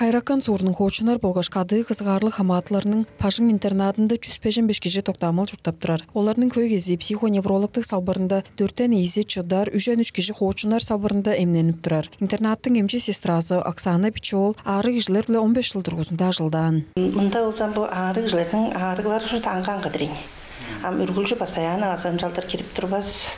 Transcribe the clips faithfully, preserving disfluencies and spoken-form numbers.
Хайыракан суурнуң хоочуннар болгаш кадыы кызыгаарлыг хамаатыларның бажың-интернадында чүс бежен беш кижи доктаамал чурттап турар. Оларның хөй кезии психоневрологтуг салбырында, дөртен ийизи чыдар, үжен үш кижи хоочуннар салбырында эмненип турар. Интернаттың эмчи сестразы Оксана Бичи-оол аарыг кижилер-биле он беш чыл дургузунда ажылдаан. Мында болза бо аарыг кижилерниң аарыглары шуут аңгы-аңгы-дыр ийин. Ам үргүлчү постоянно азы ынчалдыр кирип турбас,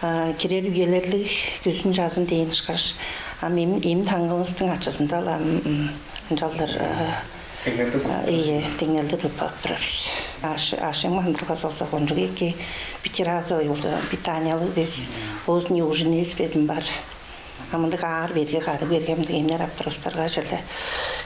а, кирер үелерлиг күзүн-чазын дээн ышкаш. Ам эм, эм таңгывыстың ачызында-ла ам, м, ынчалдыр, а, деңнелде туруп, а, ийе, деңнелде туруп каап турар бис. Аш-, аъш-чем хандырылгазы болза кончуг эки, пятиразовый болза, питаниялыг бис, поздний ужин безин бар. А мындыг аар берге, кадыг берге, мындыг эмнер ап турар улустарга черле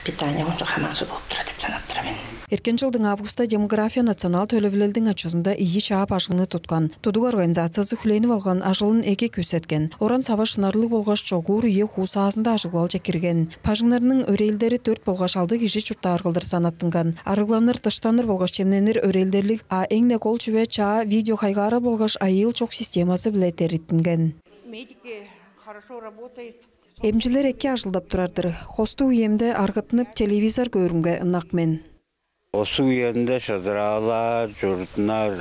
питание кончуг хамааржыр болуп турар деп санап тур мен. Эрткен чылдың августта «Демография» национал төлевилелдиң ачызында ийи чаа бажыңны туткан. Тудуг организациязы хүлээнип алган ажылын эки күүсеткен. Оран-сава шынарлыг болгаш чогуур үе-хуу саазында ажыглалче кирген. Бажыңнарның өрээлдери дөрт болгаш алды кижи чурттаар кылдыр санаттынган. Арыгланыр, дыштаныр болгаш чемненир өрээлдерлиг, а эң-не кол чүве, чаа видеохайгаарал болгаш айыыл чок системазы-биле дериттинген. Медики хорошо работают. Эмчилер эки ажылдап турар-дыр. Хостуг үемде аргыттынып, телевизор көөрүмге ынак мен. Хостуг үемде шыдыраалаар, чурттунар,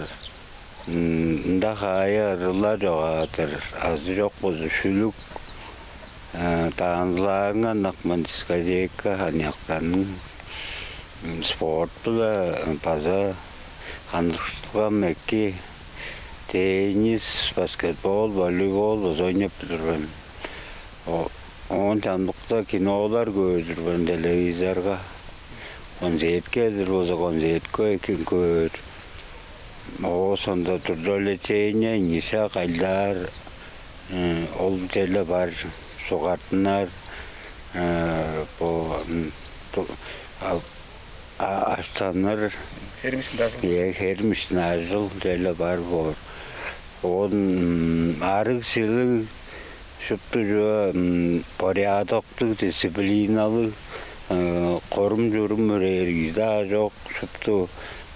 м, ында хаайы ырыла чогаадар, азы чок болза шүлүк, э, танцылаарынга ынак мен, дискотека, аныяктарның, м, спорт-биле база хандырыштылгам эки, теннис, баскетбол, волейбол база ойнап тур мен. О-, оон чамдыкта кинолар көөр-дүр мен телевизорга. Концерт кээр-дир болза, концертке эки көөр. Ооң соонда трудолечение, ниша кайлаар, э, ол черле бар, сугартынар, э, бо, м, ту-, а, а, аштаныр. Херим иштинде ажыл. Э, херим иштинде ажыл черле бар боор. Оон, м, арыг-силиг, шупту чүве, м, порядоктуг, дисциплиналыг, э, корум-чурум үрээр кижи-даа чок, шупту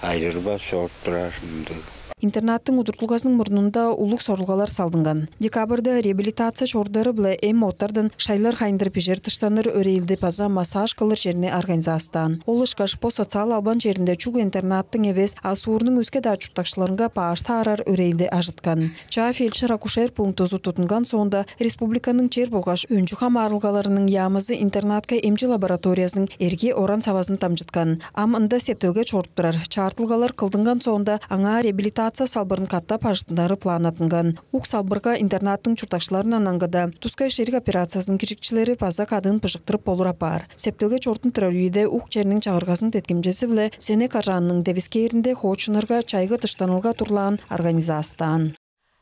ажырбас чоруп турар ындыг. Интернаттың удуртулгазының мурнунда улуг сорулгалар салдынган. Декабрьда реабилитация чорудары-биле эм оъттардан шайлар хайындырып ижер, дыштаныр өрээлди база массаж кылыр черни организастаан. Ол ышкаш бо социал албан черинде чүгле интернаттың эвес, а суурнуң өске-даа чурттакчыларынга баш таарар өрээлди ажыткан. Чаа фельдшер-акушер пунктузу тудунган соонда, республиканың чер болгаш өнчү хамаарылгаларының яамызы интернатка эмчи лабораториязының эрги оран-савазын дамчыткан. Ам ында септелге чоруп турар. Чаартылгалар кылдынган соонда, аңаа реабилитация салбырын катап ажыттынары планнаттынган. Ук салбырга интернаттың чурттакчыларындан аңгыда, тускай шериг операциязының киржикчилери база кадыын быжыктырып болур апаар. Септелге чорудунуп турар үеде ук черниң чагыргазының деткимчези-биле Сене кажаанының девискээринде хоочуннарга чайгы дыштанылга турлаан организастаан.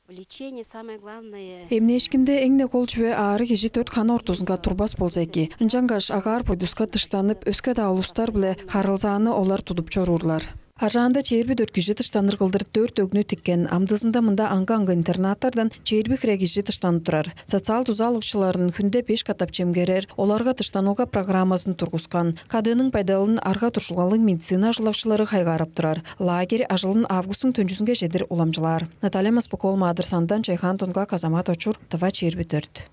Лечение самое главное. Эмнээшкинде эң-не кол чүве аарыг кижи дөрт хана ортузунга турбас болза эки. Ынчангаш агаар-бойдуска дыштанып, өске-даа улустар-биле харылзааны олар тудуп чоруурлар. Ажаанда чээрби дөрт кижи дыштаныр кылдыр дөрт өгнү тиккен, амдызында мында аңгы-аңгы интернаттардан чээрби хире кижи дыштанып турар. Социал дуза алыкчыларын хүнде беш катап чемгерер, оларга дыштанылга программазын тургускан. Кадыының байдалын арга-дуржулгалыг медицина ажылдакчылары хайгаарап турар. Лагерь ажылын августуң төнчүзүнге чедир уламчылаар. Наталья Маспык-оол, Маадыр Сандан, Чайхан Тунгак, Азамат Очур, «Тыва чээрби дөрт».